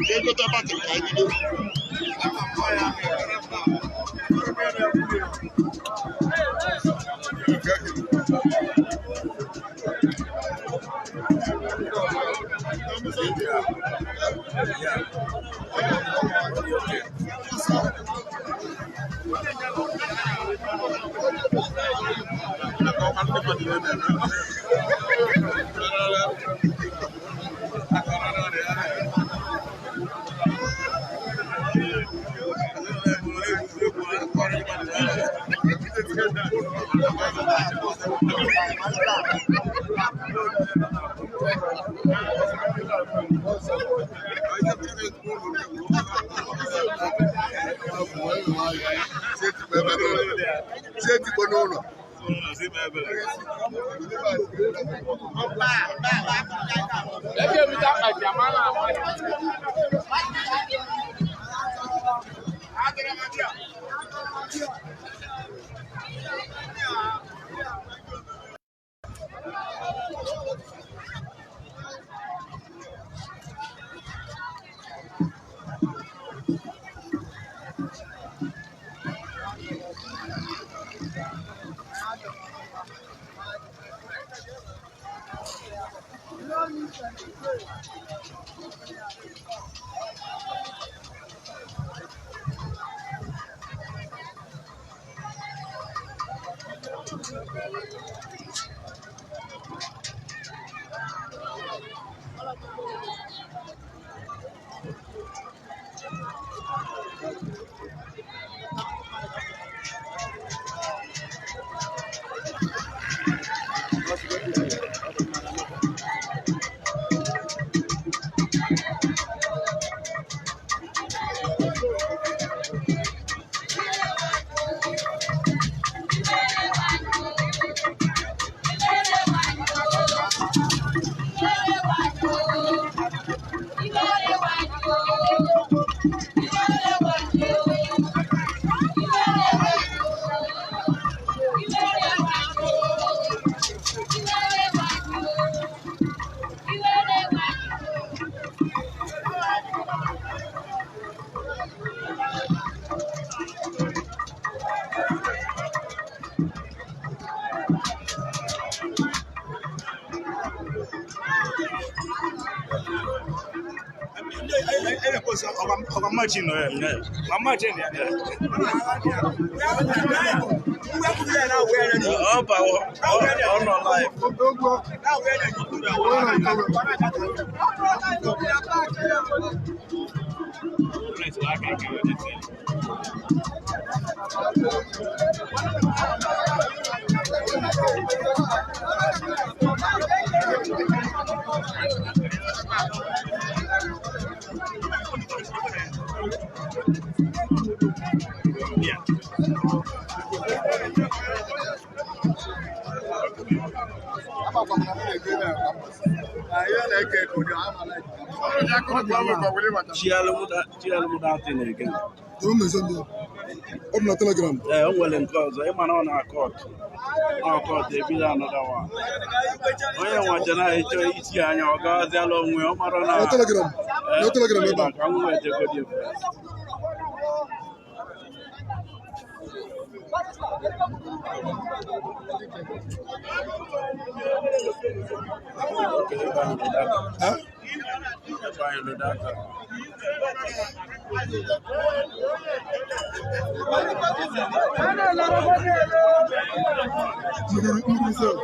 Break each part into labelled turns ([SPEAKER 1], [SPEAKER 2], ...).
[SPEAKER 1] Jee gote batrị ka anyị bido. Sie etikpọ n'ụlọ.
[SPEAKER 2] Chialụ
[SPEAKER 1] Don't mention them. Ọ dị na Telegram.
[SPEAKER 2] Ee, o nwere nke ọzọ ịma na ọ na-akọ ọtụ na-akọ ọtụ ebido anọda wa onye nwachana ịchọ isi anya ọ gawaziala onwe ya, ọ mara na
[SPEAKER 1] Na Telegram. Na Telegram ebe a.
[SPEAKER 2] ka m wee jegodi first. Okay, ebe anyị lụrụ aka.
[SPEAKER 1] Ha?
[SPEAKER 2] Ebe anyị lụrụ aka.
[SPEAKER 1] Nduru nduru sef.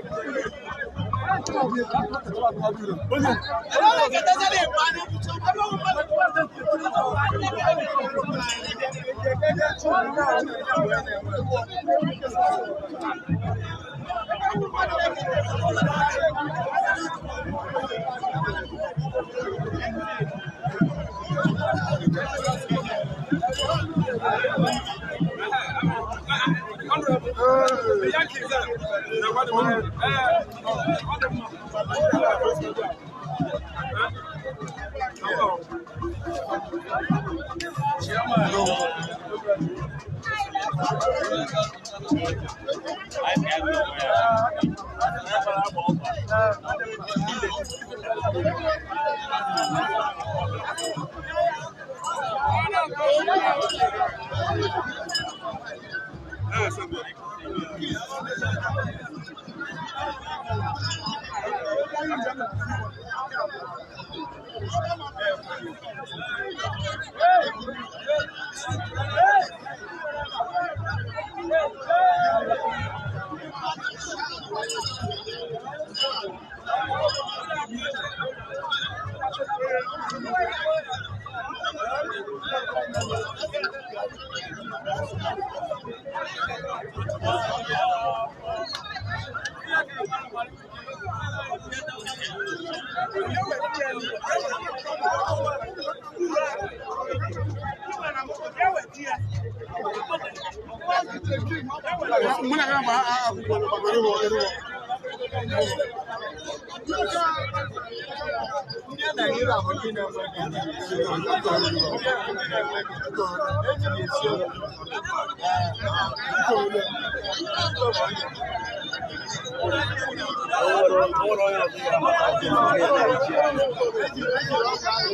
[SPEAKER 2] Onwere onye ọzọ ga-amata ji na onye na-eji anya.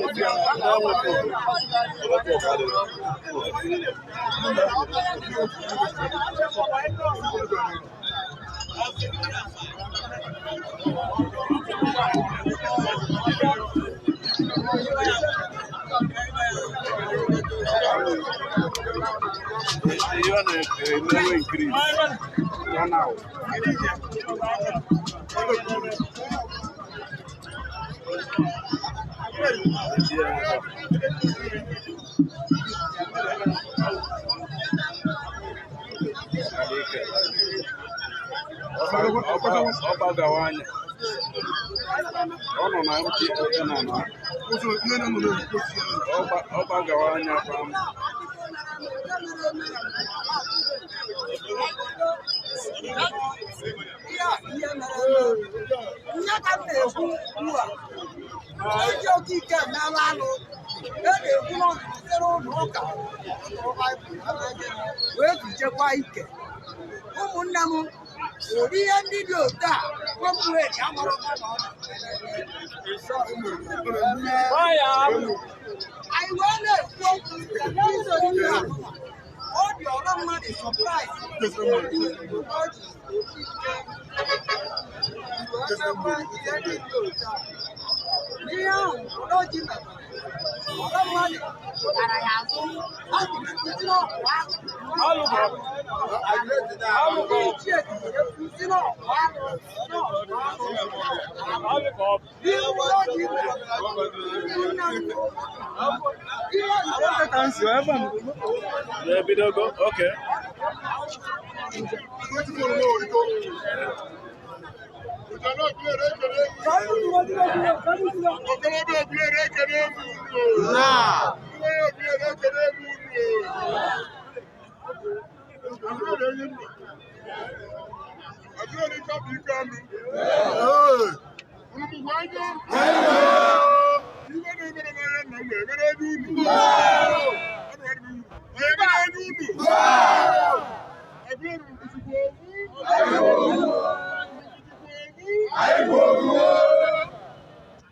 [SPEAKER 2] Ndị awepụ. Ihe ọ na-emewe increase. Ya na ọ gbagawa anya. Ọ nọ na MTN na ọ gbagawa anya kwa m.
[SPEAKER 3] Nye ka m na-ekwu ugbu a, eji oke ike emeela alụ. E na-ekwu na ọdịnihu ụlọ ụka wee tijekwa ike. Ụmụnne m, ụdị ihe ndị dị otu a kwemweri amara ụma na ọ na-eme. Anyị wee na-ekwu okwu n'izu ndị a. Ọ dị ọra mmadụ sọpraịz o ji ihe ahụ ọdọji ọdọ mmadụ pụtara ya azụ ọ dị nkuzi n'ọkụ ahụ ndị ichie nkuzi n'ọkụ ahụ ihe ọdọji mere nna m ihe
[SPEAKER 2] Ebidogo, okay.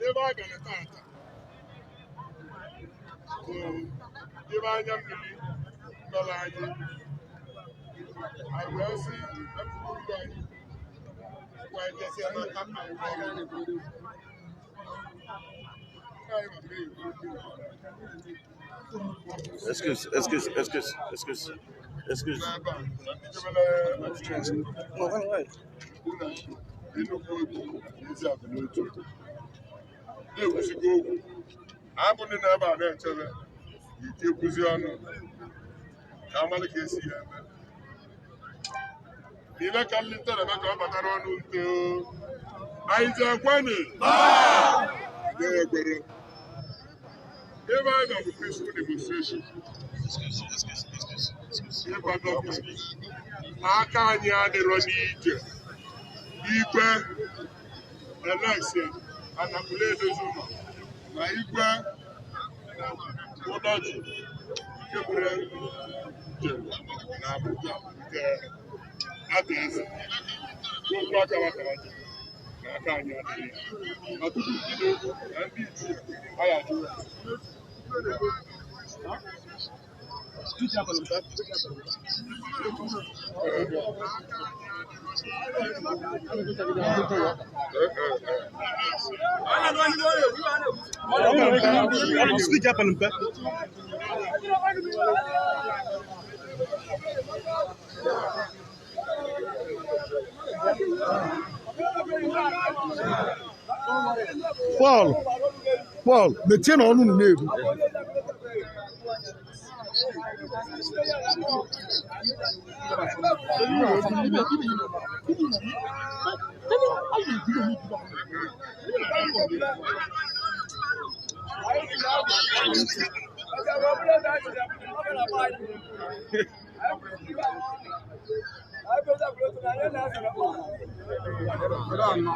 [SPEAKER 1] Ebe a gara tata bụ ebe anya mmiri nọrọ anyị, anyị wee sị efugo anyị wee jesie n'aka nna anyị wee gaa n'obodo. Nna anyị ma mmiri
[SPEAKER 2] Excuse, excuse, excuse, excuse, excuse.
[SPEAKER 1] n'ebe a na ndị jebere
[SPEAKER 2] No, wait, wait.
[SPEAKER 1] Nnukwu egwu ezi akụ n'otu na-ekwusigo okwu abụ ndị na-ebe a na-echebe ike ekwuzi ọnụ ka amalị ka esi ya eme ile ka nlite na-eme ka ọ bata n'ọnụ nte o. Anyị ji ekweni na-ekwere ebe anyị nọ bụ peaceful demonstration.
[SPEAKER 2] Excuse, excuse, excuse.
[SPEAKER 1] Ịgwa gọọmenti na aka anyị adịrọ n'ije igwe Alex Anakule Edoziụlọ na igwe Ụdọji Ikebere njem na Abuja nke Adaeze okwu aka wakara njem na aka anyị adịghị ya. Ma tupu mbido okwu na ndị ichie anyị ajụrụ ya.
[SPEAKER 4] Paul, Paul, mechie na ọnụ unu na-ebu. Daalụ.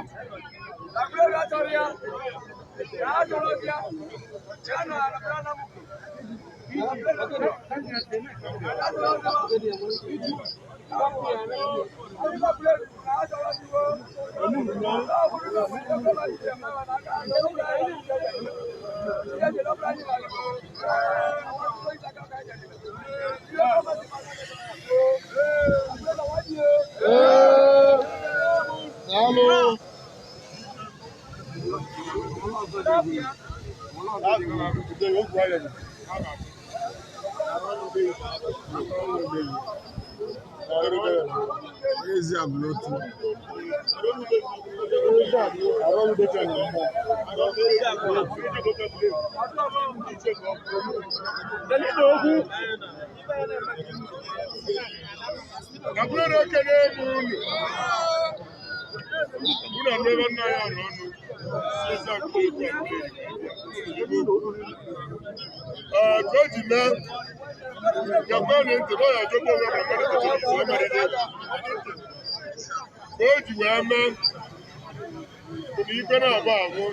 [SPEAKER 4] Ezi abụlọtu.
[SPEAKER 1] Na bụrụ na ekele m unu unu anụ ebe nna ya nọ ọnụ. Ezi akụkọ okwu. Ee, ka o ji mee gakwa na ntị na ọ ya ajọgbu onwe na mmadụ kechara izu o mere n'egwu. Ka o ji wee mee bụ na igwe na-abụ abụ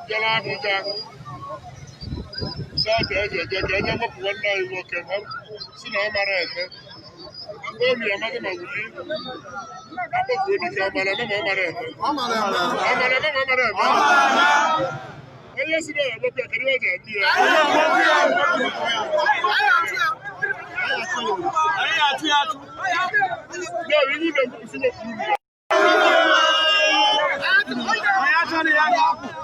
[SPEAKER 1] bịara Abuja sọọtụ eji eje ka eje gbapụ nwanne anyị nwoke ma si na ọ mara eme omi amaghị ma wuli akpọkuo dike ọ mara eme ma ọ mara eme ọ mara eme ma ọ mara eme onye si na ya gbapụ ya kedu ihe o ji adị ya. Ya bụ iwu na-ekwupụsị wepụ uru ya. Kedu onye ọrụ na ya gọvanọ?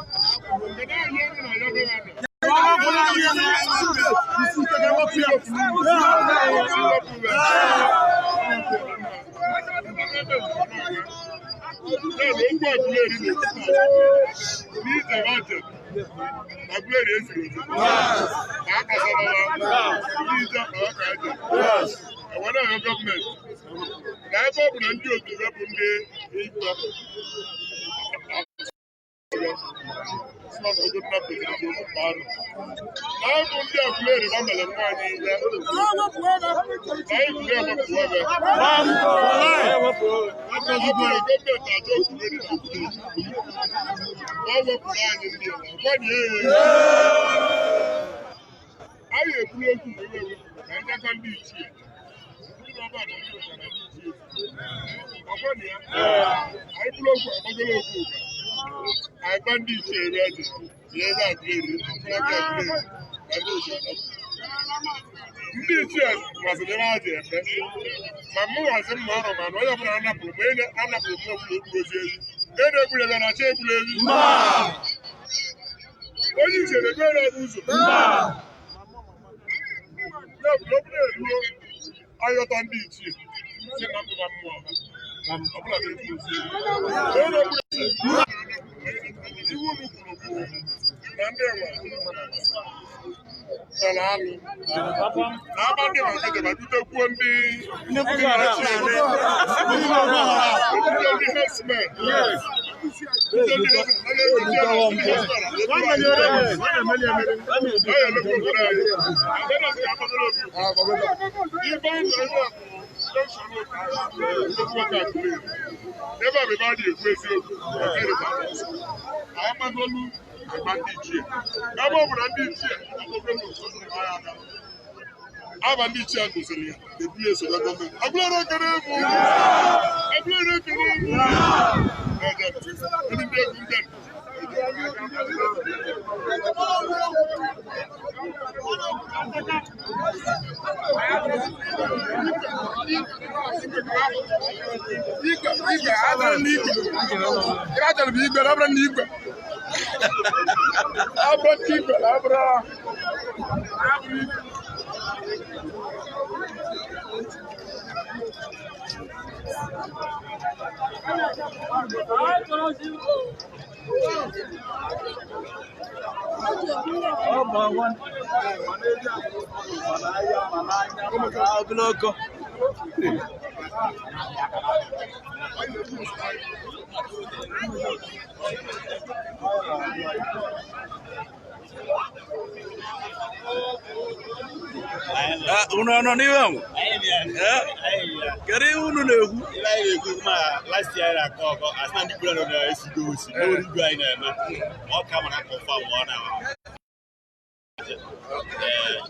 [SPEAKER 1] Gọọmenti na ebe ọ bụ na ndị otu bụ ndị ikpe na ọ bụ ndị Aguleri ba mere nwaanyị ihe na anyị kwuru ewepụ ebe ọ bụrụ gọọmenti achọ Aguleri na Aguleri ma ọ wepụrụ anyị ndị a gbanye ya. Anyị ekwuru okwu mgbe iwe wepụrụ ka anyị gakwa ndị ichie ndị na-aba na ndị ụka na ndị ichie ọgwanị ya. Anyị bụrụ okwu agbagoro okwu ụka agba ndị ichie ebe eze na ebe Aguleri aka Aguleri na ndị otu ọnọdụ ndị ichie masịrị ebe ha ji eme ma mụ nwazi mma ọrụ ma na onye ọbụla anapụrụ ma onye anapụrụ m ọbụla okpuru ozi ezi e na-egburu ebe na-achọ egburu ezi onye ichie na-ebere ya ụzọ ya bụ na ọ bụrụ eruo ayọta ndị ichie si na mpụba mmụọ ha ọbụla na-ekwu ozi ezi onye na-egburu ezi iwu unu kwuru bụ na ndị enwe nọrọ alụ na aba ndị ma nkịtị ma butekwuo ndị ndị na-achị eme ebute ndị herdsmen. Ebe a bụ ebe a na-ekwu eziokwu. Amagolu agba ndị ichie, ebe ọ bụ na ndị ichie aba ndị ichie goziri ya ebu ya esoro gọọmenti. Agụlere ekere egwu, agụlere ekere egwu. Ndị ndị egwu ndị igwe igwe adara n'igwe adara bụ igwe abara n'igwe abara n'igwe abara igwe.
[SPEAKER 2] Ogologo. Unu ọ nọ n'ihe ahụ? Kedu ihe unu na-ekwu?
[SPEAKER 5] Ihe anyị na-ekwu ma last year anyị na-akọ ọkọ asị na ndị gburu nọ na-esigo osi n'oru igwe anyị na-eme ọ ka mara confirm ọ na.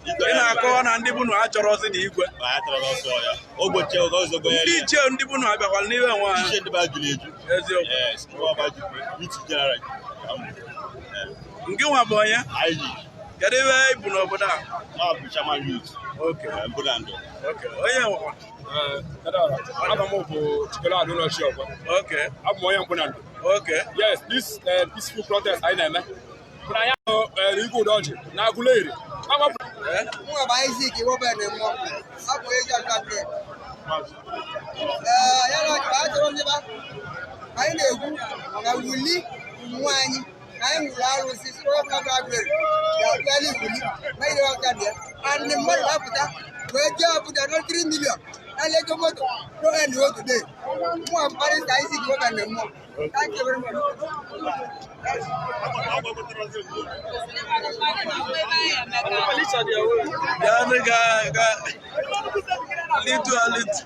[SPEAKER 2] Ị na-akọwa na ndị bunu achọrọzi na igwe. Ndị ichie ndị bunu abịakwala n'ihe nwa ha.
[SPEAKER 5] Ichie ndị ba juru eju.
[SPEAKER 2] Eziokwu.
[SPEAKER 5] Yes, ndị ba juru eju. General.
[SPEAKER 2] Nke nwa bụ onye?
[SPEAKER 5] IG.
[SPEAKER 2] Kedu ebe ị bụ n'obodo a?
[SPEAKER 5] Ma bụ chairman youth.
[SPEAKER 2] Okay.
[SPEAKER 5] Mbụnandụ.
[SPEAKER 2] Okay. Onye nwekwa?
[SPEAKER 6] Aha m bụ Chikolo Adunochi Ọgwa.
[SPEAKER 2] Okay.
[SPEAKER 6] Abụ m onye Mbụnandụ.
[SPEAKER 2] Okay.
[SPEAKER 6] Yes, this peaceful protest anyị na-eme. Bụ na ya Igwe Udoji na Aguleri.
[SPEAKER 3] Mụ bụ Isaac Iwobe na mmụọ. Abụ eji aka bread. Ee, ya na achọrọ ndị ba anyị na-ekwu na wuli nwa anyị na anyị nwụrụ arụsị si na ọbụla bụ agụere ga-abịala iwuli na ire ọka dị ya. And mmadụ na-apụta wee jee Abuja na 3 million na lego moto no end o today. Mụ bụ barrister Isaac Iwobe na mmụọ. Thank you very much.
[SPEAKER 2] Bịanụ ga litu alitu.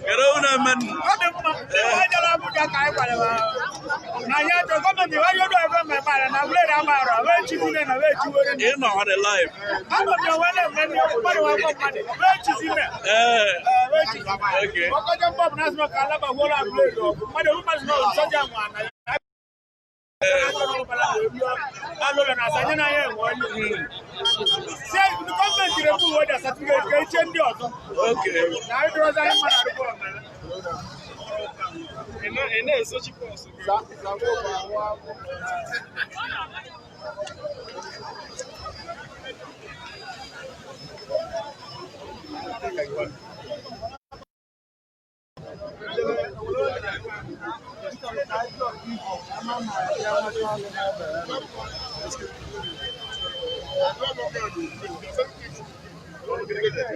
[SPEAKER 2] Kedu unu eme?
[SPEAKER 7] Ọ dị mma. Ndị jere Abuja ka anyị gwara na anyị achọ gọọmenti wee yodo gọọmenti mara na were amara wee chizi na wee chiwere.
[SPEAKER 2] Ị nọ on the live.
[SPEAKER 7] Anọ m onwe na-eme ndị mmadụ nwa mmadụ wee chizi na.
[SPEAKER 2] Ee.
[SPEAKER 7] Wee chizi.
[SPEAKER 2] Okay.
[SPEAKER 7] Ọkọjọ mbọ bụ na asị ka alaba gwọrọ agụleri ọgụ mmadụ mmadụ na sọja nwa na ya. Alụlọ na asanye na ya enwe onye. Si gọọmenti remove the certificate ka eche ndị ọzọ.
[SPEAKER 2] Okay.
[SPEAKER 7] Na anyị dọrọzi anyị mmadụ arụkọ ọmara.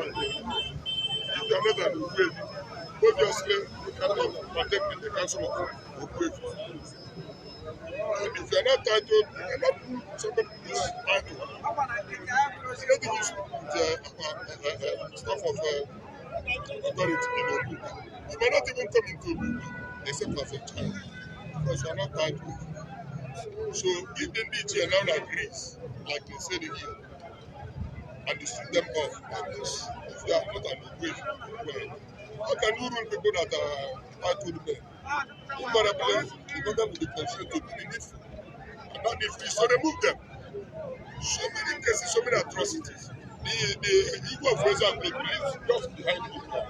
[SPEAKER 1] If you are not an Ogbuefi, obviously you cannot partake in the council of Ogbuefi. And if you are not titled, you cannot put somebody who is titled. You don't even speak with staff of authority in Obuka. You may not even come into Obuka except as a child, because you are not titled. So if the Ndichie now agrees, like they said here, and they shoot them off like this, if you are not an Ogbuefi, well, how can you rule people that are titled men? Invariably, the government will be constrained to do the needful. And that needful is to remove them. So many cases, so many atrocities. The Igwe of Reza lives just behind the river.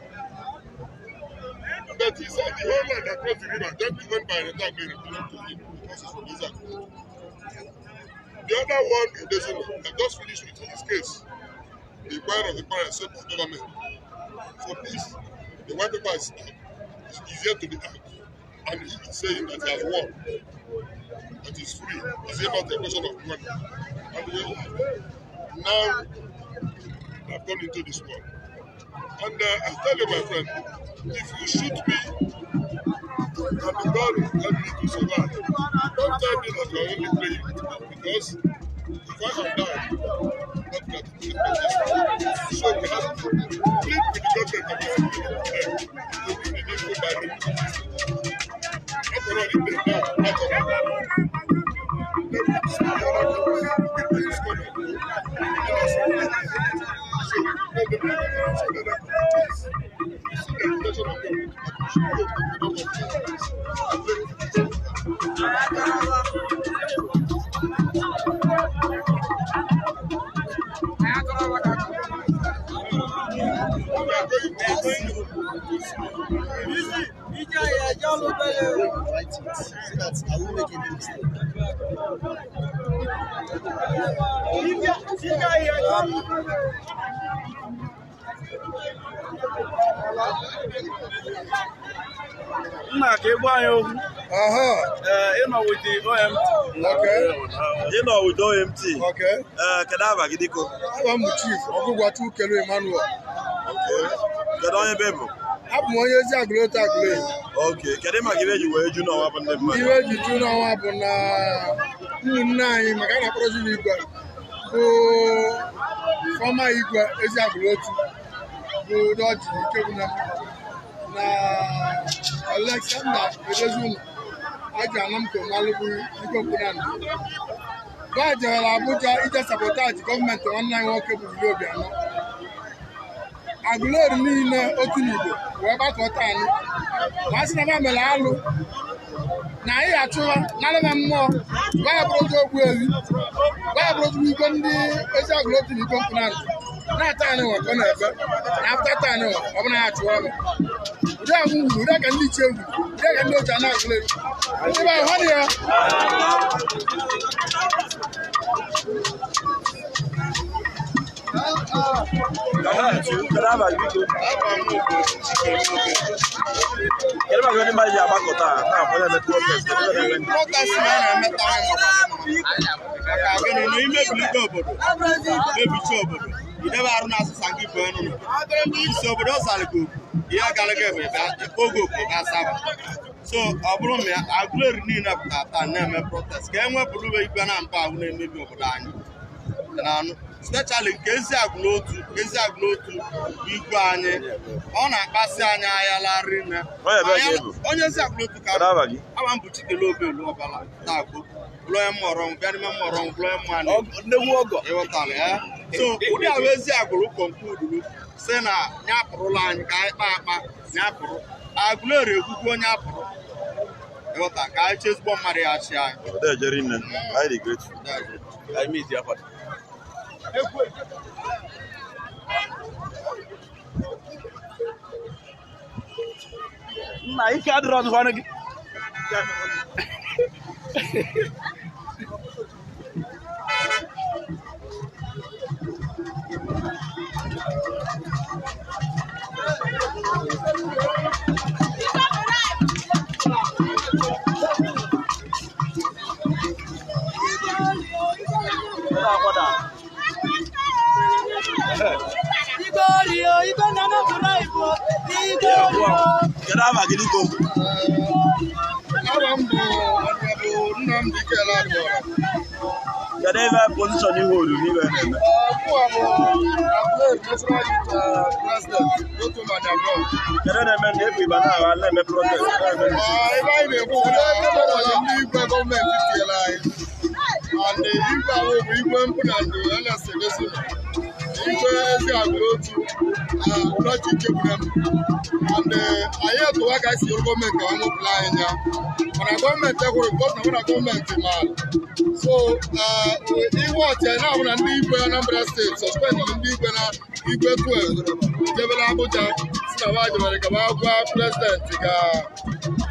[SPEAKER 1] But he said the whole land across the river, just went by the time they belonged to him because he's from Isaac. The other one, Odesina, I just finished with his case. The inquiry of the parents said by government. For peace, the white paper is yet to be out. And he is saying that he has won, that he's free. Is it not a question of money? And we now have gone into this one. And I tell you, my friend, if you shoot me And the God will help you to survive. Don't tell me that you are only playing football because if I have died, what can I? So we have to plead with the government of them to do the needful by removing this. After all, if they die, out of them will see the other people is coming. So let them so that they can peace. You see the intention of God, that we should go to the freedom of peace. And let it be. We are going to
[SPEAKER 3] Write it so that I won't make any mistake.
[SPEAKER 2] Nna ka ị gwa anyị okwu.
[SPEAKER 4] Aha,
[SPEAKER 2] Ee, ịnọ with the OMT.
[SPEAKER 4] okay,
[SPEAKER 5] Ị nọ with OMT.
[SPEAKER 4] okay.
[SPEAKER 5] Ee, kedu aba gị dịko?
[SPEAKER 4] Abụ m Chief Ọgụgwatu Kelu Emmanuel.
[SPEAKER 5] Kedu onye be bụ?
[SPEAKER 4] Abụ m onye ezi Agụlota Agụleri.
[SPEAKER 5] Okay, kedu maka ibe eji wee ju n'ọnwa bụ ndị mmadụ?
[SPEAKER 4] Ihe eji ju n'ọnwa bụ na ụmụnne anyị maka a na-akpọrọzi m igwe bụ fọma igwe ezi Agụlotu bụ Dọji Ikebuna na Alexander Edoziụlọ aji anamko malụbụ igwe Mkpunandị. Ba jewere Abuja ije sabotaji gọọmenti nwanne anyị nwoke bụ Willie Obianọ. Agụleri niile otu n'Igbo wee gbakọta anyị ma a sị na ba mere alụ na anyị achụwa n'alụma mmụọ gwa ya bụrụ otu ogbu ewi gwa ya bụrụ ozugbo igwe ndị ezi Agụlotu na igwe Mkpunandị na-ata anyị nwa ka ọ na-ebe na afta ata anyị nwa ọ bụla ya achụwa ọrụ ụdị ahụ wuru ụdị ka ndị ichie wuru ụdị ka ndị oche a na-agụleri ndị be ahụ ya.
[SPEAKER 5] Kedu aba gị biko? Kedu maka ndị mmadụ ji agbakọta a na-akwado eme protest? Kedu ebe na-eme?
[SPEAKER 8] Protest na na-emeta anyị maka gịnị na imebilite obodo mebichi obodo idebe arụ na asụsa nke ibu ọnụ isi obodo zara gị okwu ihe gara gị ebe oge okwu ga asaba so ọ bụrụ na ya Agụleri niile pụtara taa na-eme protest ka e nwepụrụ igwe na mba ahụ na-emebi obodo anyị na-anụ especially nke ezi Agụlotu ezi Agụlotu bụ igwe anyị ọ na-akpasị anyị ahịa rinne.
[SPEAKER 5] Onye ebe ka ị bụ?
[SPEAKER 8] Onye ezi Agụlotu ka
[SPEAKER 5] Kedu aba gị?
[SPEAKER 8] Awa m bụ Chikele Obelu Ọbala Tagbo bụrụ onye mmọrọ m bịa n'ime mmọrọ m bụrụ onye mmanụ
[SPEAKER 2] Nnegwu ọgọ.
[SPEAKER 8] ịghọtara ya so ụdị ahụ ezi agụrụ kọnkluduru si na ya apụrụla anyị ka anyị kpaa akpa ya apụrụ Agụleri ekwukwu onye apụrụ ịghọta ka anyị chee ezigbo mmadụ ya achị anyị.
[SPEAKER 5] Obodo ejere nne. Anyị dị grateful.
[SPEAKER 2] Anyị meet ya kwado. Nna ike adịrọ ọzụkwanụ gị.
[SPEAKER 5] Kedu aba gị dịko?
[SPEAKER 1] Aba m bụ Honorable Nnamdi Kele Adịbọra.
[SPEAKER 5] Kedu ebe position ihe olu n'ibe na-eme?
[SPEAKER 1] Mụwa bụ Agụleri National Youth President n'otu Manyagọ.
[SPEAKER 5] Kedu na-eme ndị ebu ịba na-agha na-eme protest? Na-eme
[SPEAKER 1] Ebe anyị na-ekwu bụ na e nwere ndị igwe gọọmenti tinyere anyị. And igwe ahụ bụ igwe Mkpunandị NS Edoziụlọ. Igwe ezi Agụlotu Ụlọchi Ikebunam. And anyị atụwa ka anyị si nyere gọọmenti ka ha nwepụrụ anyị ya. Mana gọọmenti ekwere because na mụ na gọọmenti maara. So iwe ọchị anyị na-ahụ na ndị igwe Anambra steeti suspend ndị igwe na igwe 12 jebere Abuja si na wa jebere ka wa gwa prezidenti ka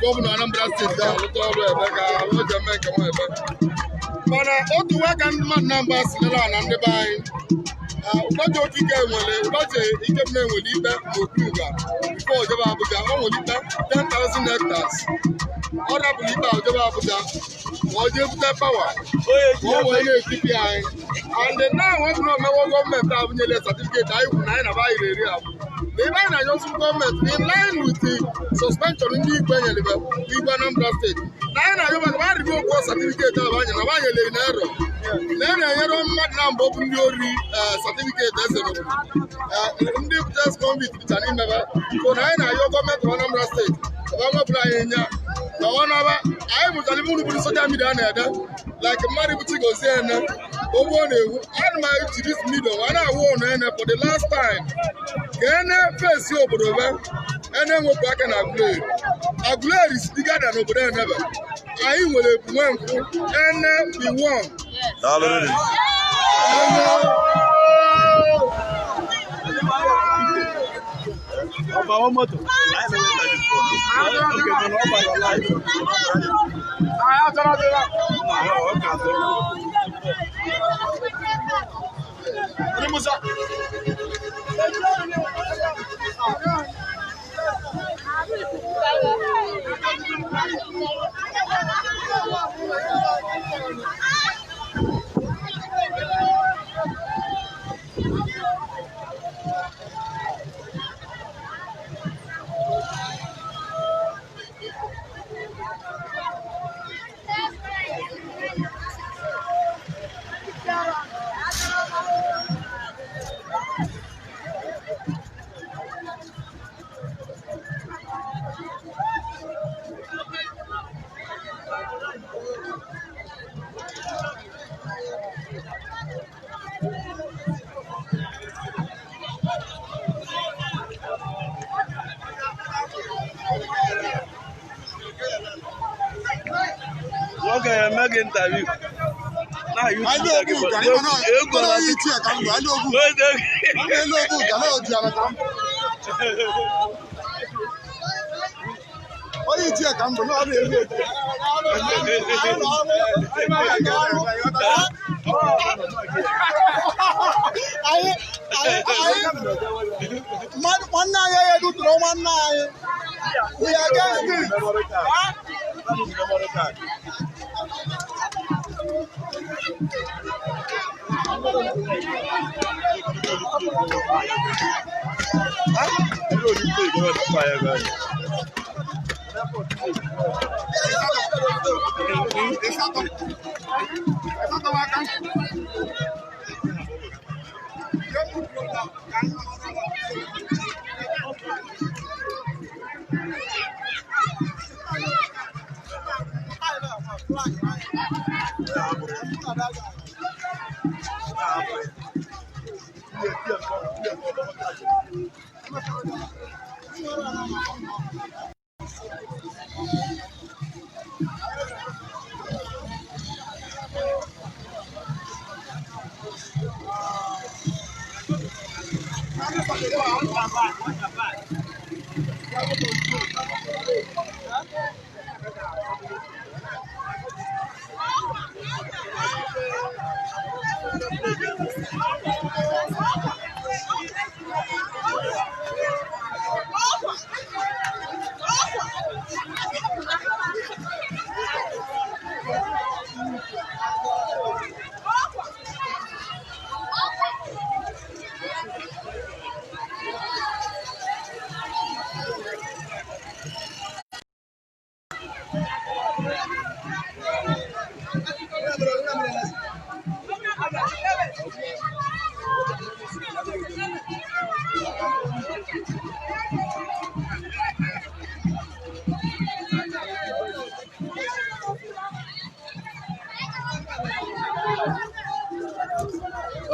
[SPEAKER 1] gọvanọ Anambra steeti ga-alụta ọrụ ebe ka o ji eme nke nwa ebe mana otu nwa ka ndị mmadụ na mba si lere na ndị be anyị ụbọchị okike nwere ụbọchị Ikemne nwere ikpe n'Okwuga before ojebe Abuja o nwere ikpe 10,000 hectares ọ rapụrụ ikpe a ojebe Abuja ma ọ jee bute pawa ka o wee na-etipi anyị and now ọ bụrụ omewo gọọmenti abụnyere satifiketi anyị kwuru na anyị na ba anyị eri abụ
[SPEAKER 4] Na ebe anyị na-ayọzi gọọmenti in line with the suspension ndị igwe nyere igwe Anambra Steeti na anyị na-ayọ maka ba revoke certificate ahụ anyị na ba nyere na error na e na-enyere mmadụ na mbụ bụ ndị ori certificate eze n'obodo ndị test convict dịcha n'imebe. So na anyị na-ayọ gọọmenti Anambra Steeti ka ba nwepụrụ anyị nya na ọ naba. Anyị mụtara ibe unu bụrụ social media na-ede like mmadụ bụ Chigozie ene ogbo na-ewu. Ana m eji this medium a na-awụ ọnụ ene for the last time ka ene fesi obodo be ene nwepụ aka na Aguleri. Aguleri si digada n'obodo enebe anyị nwere ebu nwe nkwụ ene be one.
[SPEAKER 5] Daalụ rinne.
[SPEAKER 2] Ọbawa moto. Oke, mana ọ gbara live. Na, ọ ka dị. Nwoke ya eme gị interview. Na YouTube gị bụ ego na
[SPEAKER 4] Onye ichie ka m bụ na ọ na-elu etu.
[SPEAKER 3] Anyị anyị anyị mmadụ nwanne anyị edutụrụ nwanne anyị. We are against this.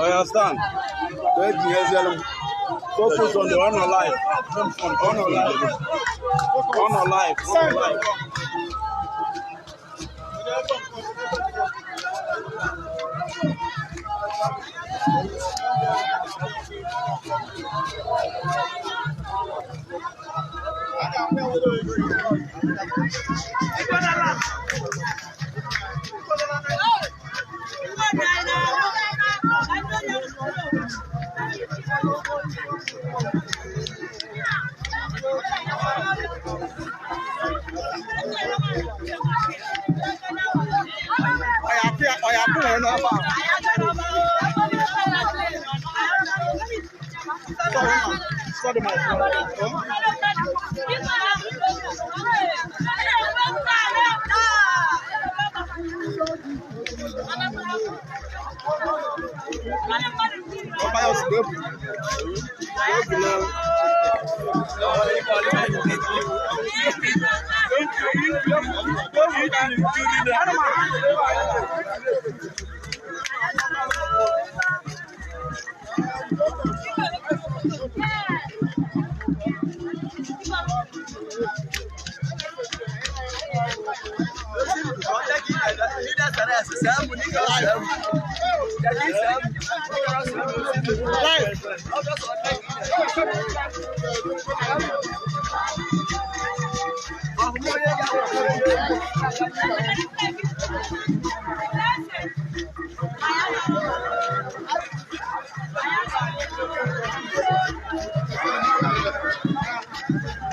[SPEAKER 2] Oya stand. Wait, tinyezielu m. Focus on the honor life. Honor life. Honor life. Honor life.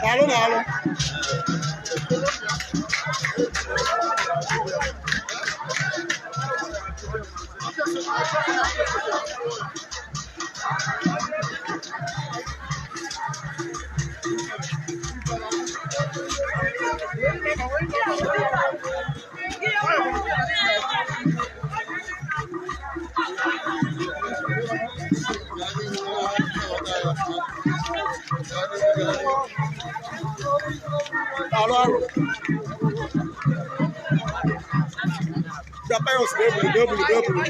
[SPEAKER 4] Daalụ daalụ. Daalụ arụ. Bịa payọs na-ebulu na-ebulu na-ebulu.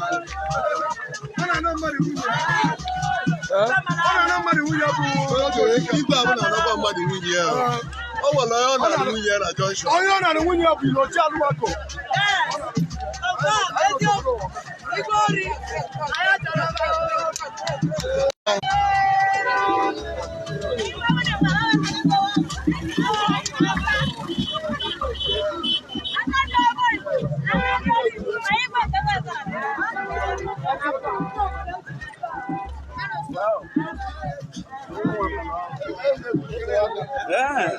[SPEAKER 4] Ọ na-ana mmadụ nwunye. Ọ na-ana mmadụ nwunye bụ
[SPEAKER 1] Igwe ahụ na-anakwa mmadụ nwunye ya. O nwere onye ọ na-alụ nwunye ya na junction.
[SPEAKER 4] Onye ọ na-alụ nwunye ya bụ Ilochi Alụwako.
[SPEAKER 2] Ee. Ee.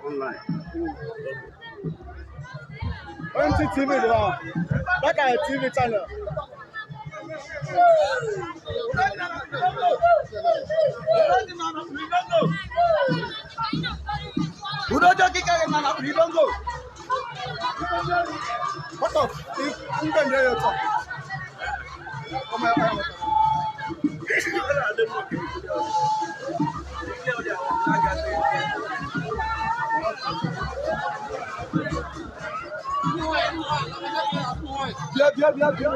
[SPEAKER 2] Online.
[SPEAKER 4] OMT TV dị na that kind of TV channel.
[SPEAKER 3] Udojo kika na we don go.
[SPEAKER 4] What of if ndị nje ya ụtọ? Ọmọ ya ya. Bịa bịa bịa bịa.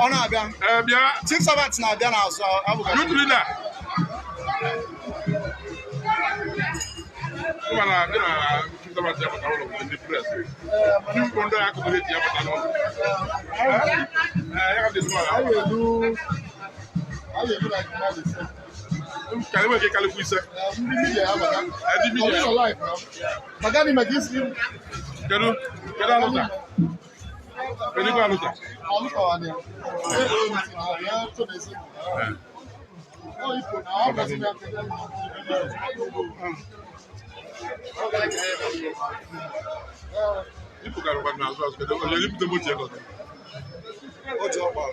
[SPEAKER 4] Ọ na-abịa.
[SPEAKER 1] Ee, bịa.
[SPEAKER 4] Chief Servant na-abịa n'azụ abụghị.
[SPEAKER 1] Youth leader. Ụwa na ndị na Chief Servant ya bata ụlọ bụ ndị press. Ndị mkpọ ndị akụkọ ha eji ya bata n'ụlọ. Ee, ya ka dị small.
[SPEAKER 4] Anyị elu anyị elu like mmadụ ise.
[SPEAKER 1] Ka enwe ike karịkwa ise.
[SPEAKER 4] Ndị media ya bata.
[SPEAKER 1] Ndị media.
[SPEAKER 4] Ọ bụrụ live now. Maka na maka isi
[SPEAKER 1] Kedu kedu alụta? Kedu ikwe alụta?
[SPEAKER 4] alụkọwa ya. Ya chọ na-esi. Ọ ifo na ọ gasị ya.
[SPEAKER 1] Ipu karịkwa n'azụ azụ kedu onye ibute moto ya ka ọ dị?
[SPEAKER 4] O ji ọkpa.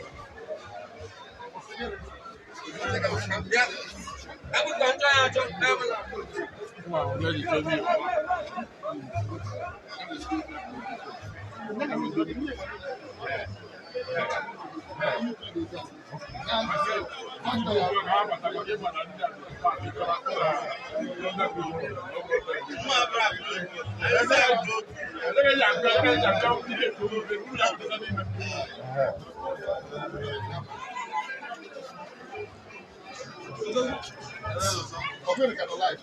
[SPEAKER 4] Ọbụrụ ka nọ live.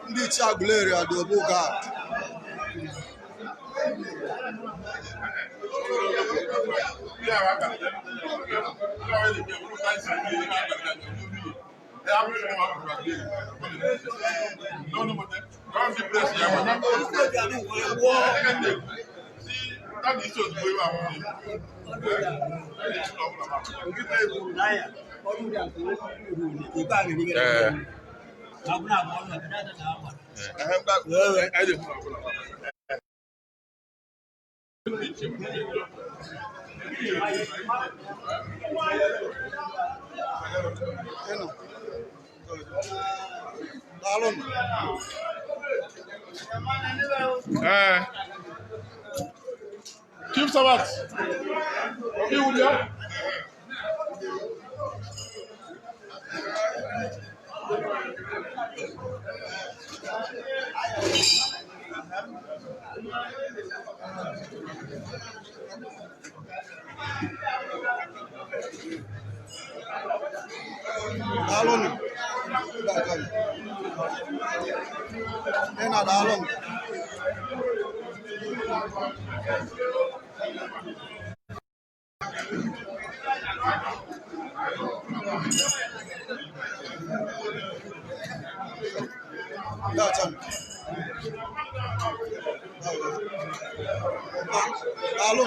[SPEAKER 4] Ndị ichie Aguleri adị obu gad. Daalụnụ.
[SPEAKER 1] Ee. Chief Servant, iwu bịa.
[SPEAKER 4] Daalụnụ. Ị na daalụnụ. Gotcha.
[SPEAKER 3] Daalụ.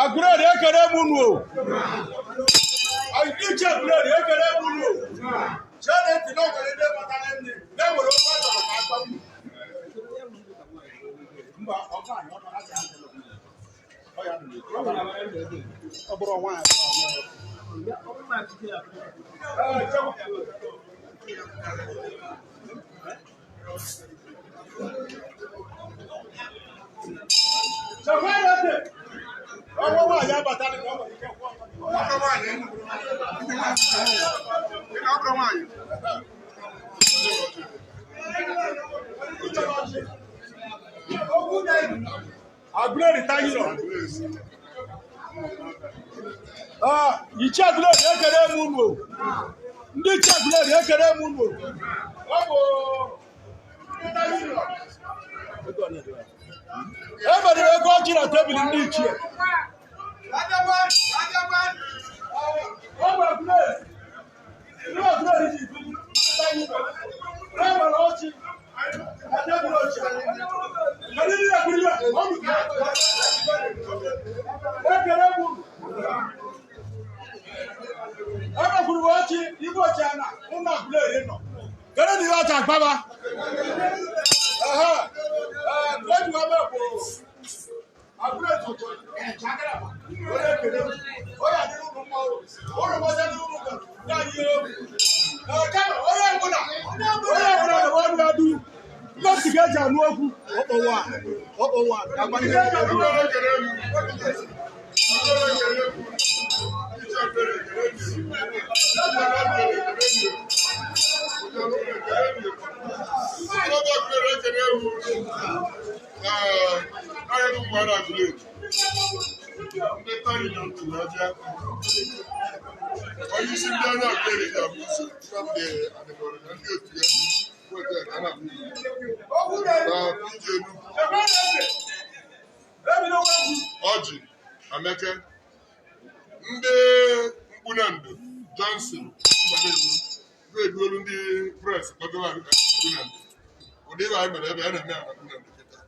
[SPEAKER 7] Aguleri ekele m unu o. Iche Aguleri ekele m unu o. Chere ntị na ọgara ndị batara nne na-enwere ofe achọrọ ka akpa unu. Mba, ọ ga anyị ọ ga
[SPEAKER 2] Ọ bụrụ nwaanyị.
[SPEAKER 7] Ọnwa nwaanyị abatala ka ọ nwere ike kwụọ ọtọ. Aguleri tayiro. Ah, iche Aguleri ekele m unu o. Ndị iche Aguleri ekele m unu o. Ọ bụ ndị tayiro. E meriri ego ọjị na tebụl ndị ichie. Ọ bụ Aguleri. Ndị Aguleri ji ibu ndị tayiro. E nwere ọjị na tebụl ochie. Kedu ndị na-ekwuru ihe? Ọ bụ ekele m unu. Emekwuru m ọchị igwe ochie na ụmụ Aguleri nọ. Kedu ndị ọcha agbaba? Ehe. Ee, eji wa mee bụ Aguleri tụtụ nchakara ma onye ekele m. Onye adịrị ụmụ mma o. Ụlọ mgbasa dị ụmụ gara. Ya yi o. Ee, kama onye ọbụla onye ọbụla na ọnụ adụ. Mmadụ ga-eji anụ okwu.
[SPEAKER 1] Onye isi ndị ọrụ Aguleri ga-abụ ụzọ Nnamdi Adịbọrọ na ndị otu ya weta ka a na-abụ na PJ Enugu Ọjị Ameke ndị Mkpunando Johnson Mbanegwu eduolu ndị pres gbagoro Mkpunando ụdị ibe anyị mere ebe a na-eme ya na Mkpunando kịta.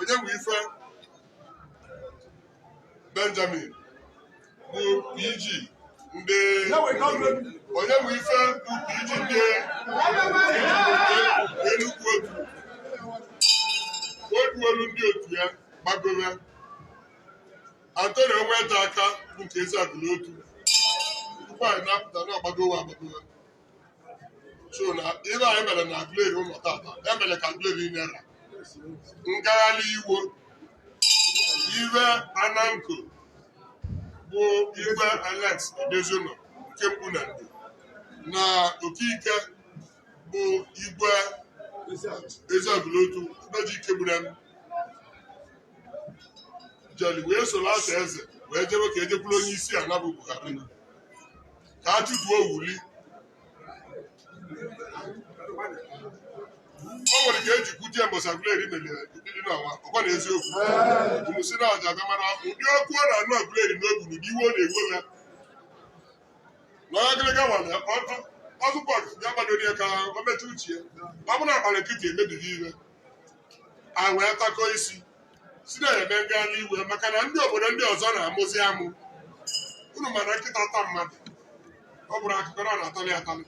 [SPEAKER 1] Onye nwe ife Benjamin bụ PG ndị, onye nwe ife bụ PG ndị Enugwu otu oduolu ndị otu ya gbagowe Antonio Nweta aka bụ nke Eziagụ n'otu tupu anyị na-apụta na ọgbagowe agbagowe. So na ibe anyị mere na Aguleri ụlọ tata emere ka Aguleri nera ngagharị iwo iwe Ananko bụ Igwe Alex Edozinọ nke mbụ na Ndo na Okike bụ Igwe Eziagụ n'otu Udoji Ikegbunam jeli wee soro ata eze wee jebe ka ejekwuru onye isi ala bụ Buhari ka a chụtuo wuli. O nwere ka eji kwuje mbọsị Aguleri mere ụdịdị n'ọnwa ọkwa na eziokwu unu si na ọja bịa, mana ụdị okwu ọ na-anụ Aguleri n'obu na ụdị iwe ọ na-ewe ya na onye agịrịga nwere ọzụpọ ya gbadoro ya ka o mechaa uche ya, ọ bụrụ abalị nkịtị emebighị iwe a wee takọ isi si na-eme ngagharị iwe maka na ndị obodo ndị ọzọ na-amụzi amụ. Unu mana nkịta taa mmadụ, ọ bụrụ akụkọ na ọ na-atalị atalị,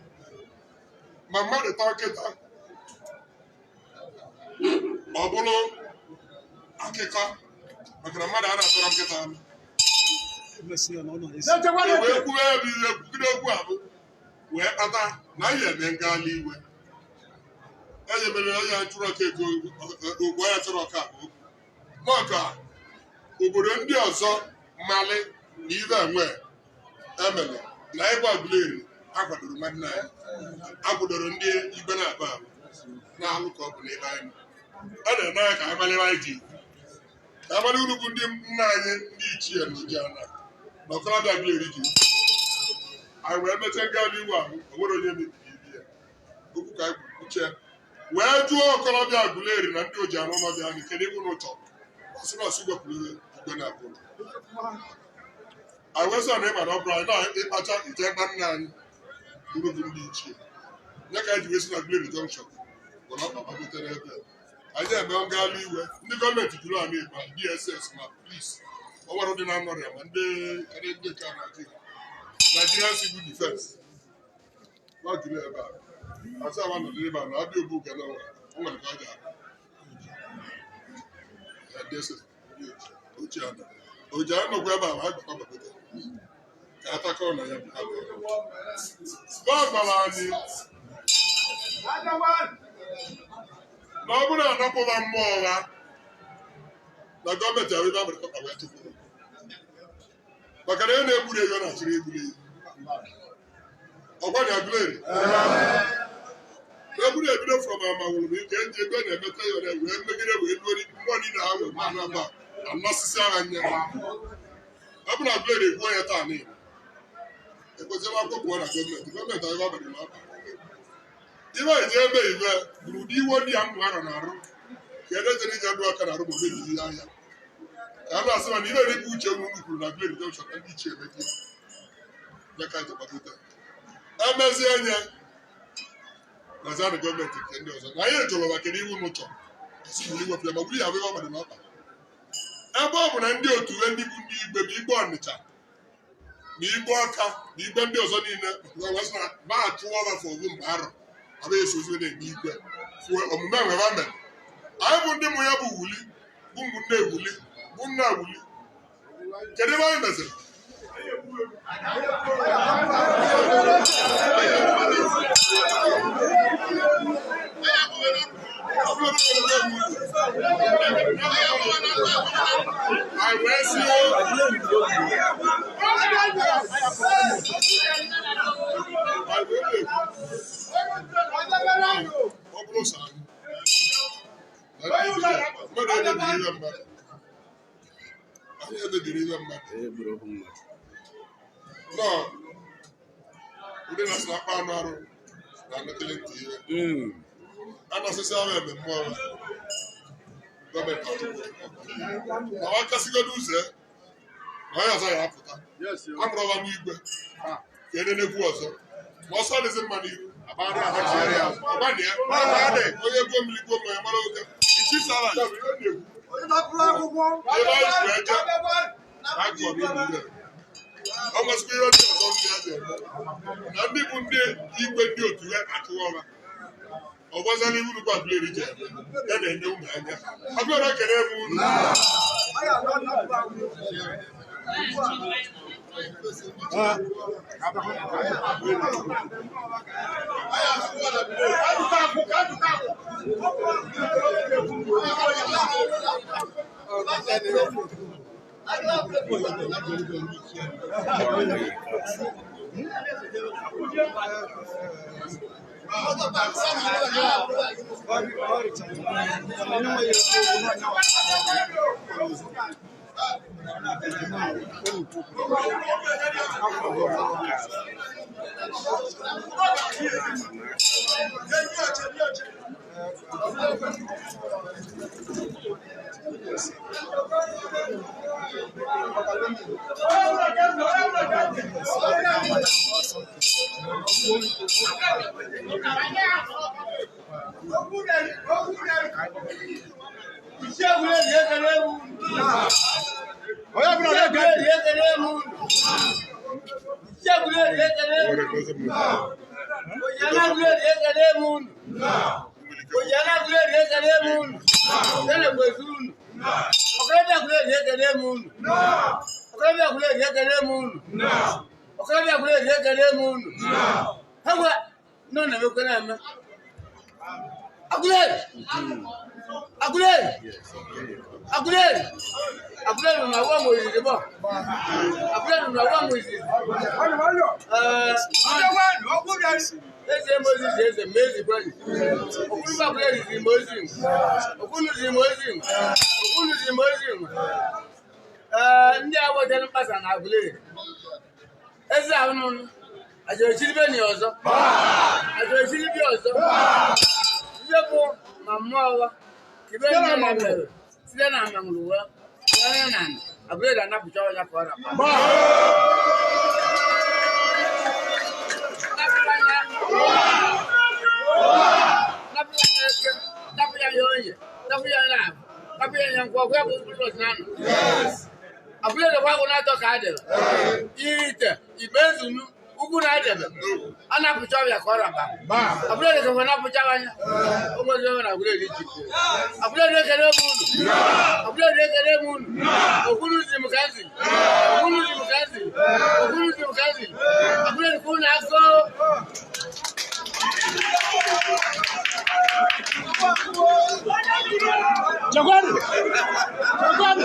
[SPEAKER 1] ma mmadụ taa nkịta ọ bụrụ akụkọ maka na mmadụ a na-atọrọ nkịta anụ wee kwuwe ebe ihe kwugide okwu abụ wee kpata na anyị eme ngagharị iwe. Enye mere onye chụrụ ọka ego ogbu onye chụrụ ọka bụ maka obodo ndị ọzọ mmalị na ibe enwe emere na ịgba Aguleri akwadoro nwanne anyị akwadoro ndị igwe na-aba ahụ na-alụ ka ọ bụ n'ebe anyị nọ. A na-eme ya ka anyị mara ebe anyị ji ka amalị uru bụ ndị nna anyị ndị ichie na ojiana na okorobịa Aguleri ji anyị wee mechaa ngagharị iwe ahụ. O nwere onye mebiri ibi ya okwu ka anyị kwuche wee jụọ okorobịa Aguleri na ndị ojiana ụlọ dị anyị, kedu iwu n'ụchọ ọsị na ọsị gwepụrụ ihe igwe na abụọ anyị wee sị na ịma na ọ bụrụ anyị na ịkpacha ije gba nna anyị uru bụ ndị ichie ya ka anyị ji wee si na Aguleri Junction were ọkpa gbagotere ebe anyị eme ngagharị iwe. Ndị gọọmenti juru anyị ma DSS ma police ọ nwere ndị na-anọrịa ma ndị ndị nke Naijiria, Nigerian Civil Defense nọ juru ebe a asị awa nọdụ ebe a na abịa obu ga na o nwere ka ọ ga-abụ ya DSS ochie ana oji anyị nọkwa ebe a ma anyị gbakọ gbagote ka atakọ na ya bụ ha bụ gwara anyị na ọ bụrụ na anapụla mmụọ ha na gọọmenti ahụ ebe a mere kọkpa wee chụpụ maka na onye na-egburu ehi ọ na-achịrị egburu ehi ọgwa na Aguleri egburu ebido from amawụrụ m ike eji ego na-emeta ya ọrịa wee megide wee luo mmụọ niile ha nwere mmanụ aba anasịsị agha nye. Ọ bụrụ na Aguleri egbuo ya taa niile ekwesịrị akwụkwọ pụọ na gọọmenti gọọmenti ahụ abalị na ọkpa ibe eji eme ibe bụrụ ụdị iwe ndị ya mmụ arọ na-arụ ka ede jere ije ndụ aka na-arụ ma mebiri ihe ahịa ka a na-asị mana ibe dịka uche unu kwuru na Aguleri Junction na ndị ichie emeghị ya ka anyị gbagote emezie nye na zanụ gọọmenti nke ndị ọzọ na anyị jụrụ maka iwu unu chọrọ esi wuli wepụ ya ma wuli ya abụghị ọgbadị n'ọkpa ebe ọ bụ na ndị otu ndị bụ ndị igwe bụ igwe Ọnịcha na igwe Ọka na igwe ndị ọzọ niile ma achụwa ọba ovu mgbe arọ abụghị eso ozi na-eme igwe fue omume nwere mere anyị bụ ndị mụ ya bụ wuli bụ ụmụnne ewuli bụ nna wuli. Kedu ebe anyị meziri? Anyị wee si anyị wee na-ekwu ọ bụrụ sọ anyị mmadụ emebiri ihe mmadụ, anyị emebiri ihe mmadụ nọọ ndị na-asị akpa anụ arụ na anụkele ntị ihe anasịsị ahụ eme mmụọ gọọmenti achụpụ na wa kasịgodo ụzọ na onye ọzọ ya apụta amụrụla m igwe ka enenekwu ọzọ ma ọsọ adịghị mma n'ihu ọgbanị ya onye gwuo mmiri gwuo mmanya mara oge. Ebe anyị ji wee jee, anyị kọrọ unu ihe. Ọ nwesịkwa ihe ndị ọzọ ndị a ga-eme. Na ndị bụ ndị igwe ndị otu ya achụwa ọra. Ọ gbazara iwu nnukwu Aguleri ji eme, ya na-enye unu anya. Aguleri, ekele m unu.
[SPEAKER 3] Aguleri! Aguleri! Aguleri! Aguleri na wa mo yìí bọ̀. Aguleri na wa mo yìí. Eze Moses eze Mezi kweli. Okunu ba Aguleri zi Moses. Okunu zi Moses. Okunu zi Moses. Ndị a wetara mkpasa na Aguleri. Eze ahụ ajọ echiri be ni ọzọ. Ajọ echiri bi ọzọ. Ihe bụ ma mmụọ wa ibe nne ya mere site na amamụrụ wee wee na Aguleri anapụcha ọnya ka ọ na napụ ya eke, napụ ya ya oye, napụ ya ya abụ, napụ ya ya nkwọ, gwa bụ mkpụrụ otu na Aguleri kwa agwụ na-atọ ka adịrị ite ibe nzunu ugwu na-adebe a na-apụcha ọbịa ka ọ raba. Aguleri ka na-apụcha anya o nwezi onwe na Aguleri ji Aguleri ekele m unu. Aguleri ekele m unu. Okwunu zi m ka nzi, okwunu zi m ka nzi, okwunu zi m ka nzi. Aguleri ka unu akọ.
[SPEAKER 7] Jagwari! Jagwari!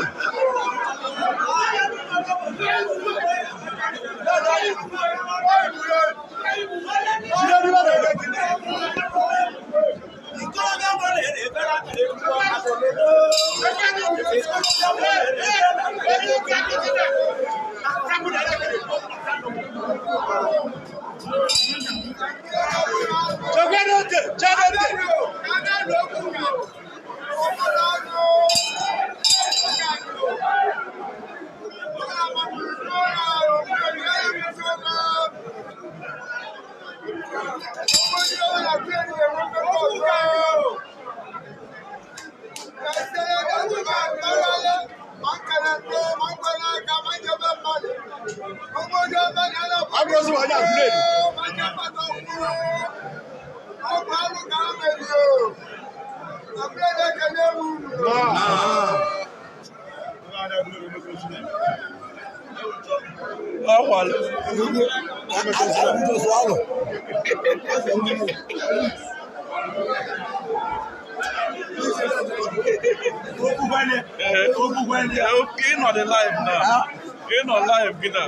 [SPEAKER 2] Ị nọ dị live now. Ị nọ live kịta.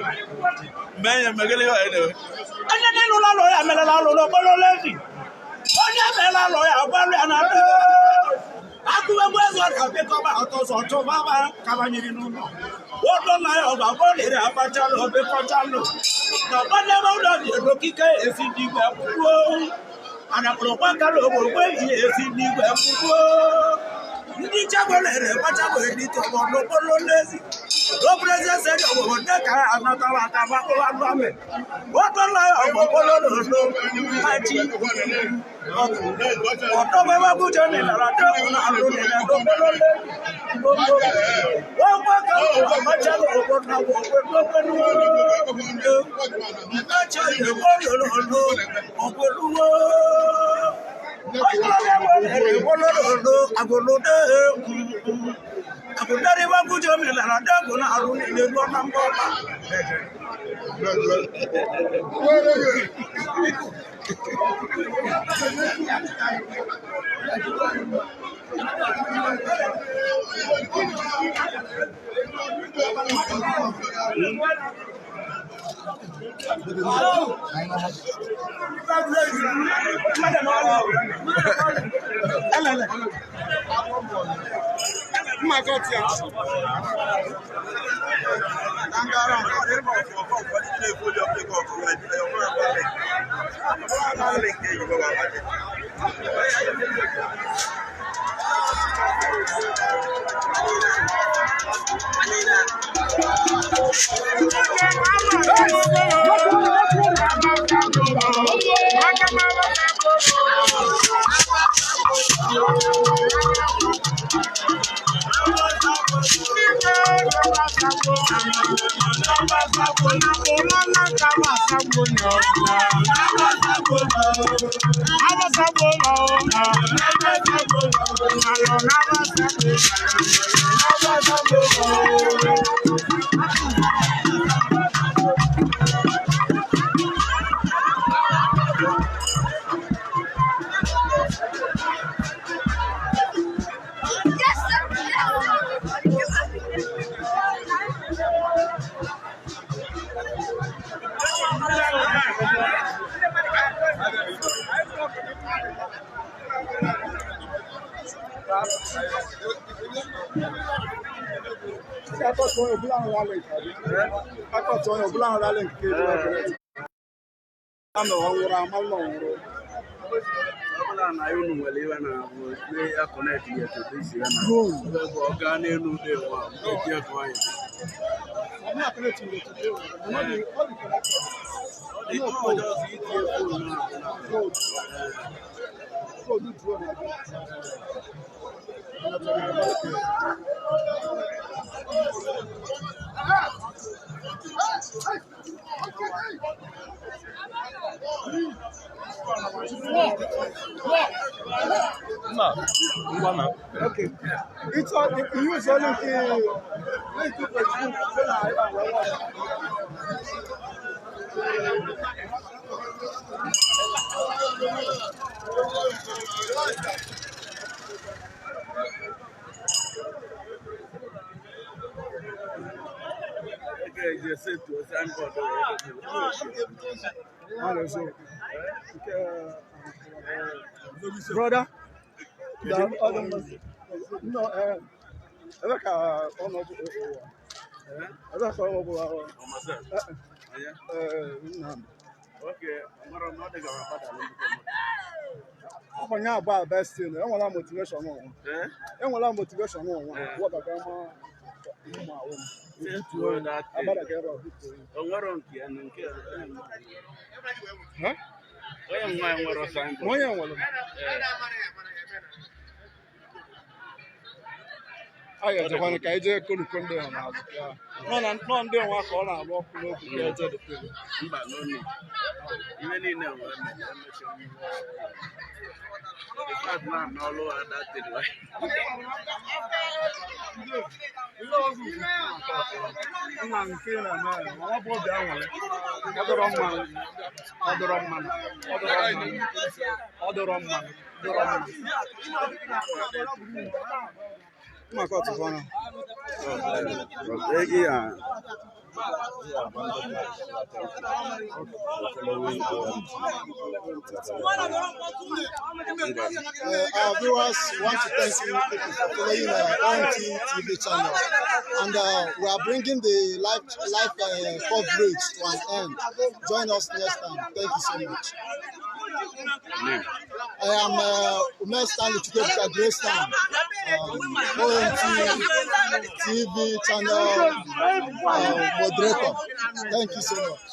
[SPEAKER 2] Mee ya megele ihe anyị na-eme.
[SPEAKER 9] Onye n'ịlụla lọ ya merela alụlụ okporo lezi. Onye merela alụ ya ọgbalụ ya na akụwegwu eze ọrịa bịkọba ọtọsọ tụbaba kabanyere n'ụlọ. Ụlọ na ya ọgba bọlịrị agbachalụ obekọchalụ. Na ọgbadebe ụlọ dị ego kike esi n'igwe kwuo. Anakpụrụkwa kala ogbogbo ihe esi n'igwe kwuo. Ndị chagolere gbachagbo edite ọgbọ n'okporo n'ezi. Okporoezi ese dị obodo ndị ka anatara akaba ụlọ Wọ́tọ́lá ọ̀pọ̀pọ̀lọ́lọ́lọ́ àti ọ̀tọ́ bẹ́ẹ̀ bá kújọ ní ìlànà tó kùnà àlọ́ nílẹ̀ lọ́pọ̀lọ́lẹ́.
[SPEAKER 2] Ọbụla na unu nwere iwe na-abụ ya kọnekt ya tupu isi ya na ọ gaa n'elu ụdị ụwa eji ego ya.
[SPEAKER 4] Okay. It's all if you use only the Brother, the other no, ebe ka ọnọdụ ebe ka ọnọdụ ahụ Nnamdi. Ọkwanye agba best thing, enwela motivation ụwa. Enwela motivation ụwa. Wọdaga ma ụmụ ahụ m. Agbada ka ebe ọ Onye nwere a ga-ejekwana ka anyị jee koliko ndị ha n'azụ ya nọ ndị nwa ka ọ na-alụ ọkụ n'obi ka eje dịpe
[SPEAKER 2] Mba n'onu ihe niile wee mere emechaa na n'ọlụ ada tiri
[SPEAKER 4] nna nke na-eme ọ bụ obi aṅụrị ọ dọrọ mma ọ dọrọ mma ọ dọrọ mma ọ dọrọ mma dọrọ mma maka ọtụtụ ọnụ
[SPEAKER 10] Our viewers want to thank you people for following our OMT TV channel, and we are bringing the live coverage to an end. Join us next time. Thank you so much. I am Ume Stanley Chukwuebuka Graceland, OMT TV channel moderator. Thank you so much.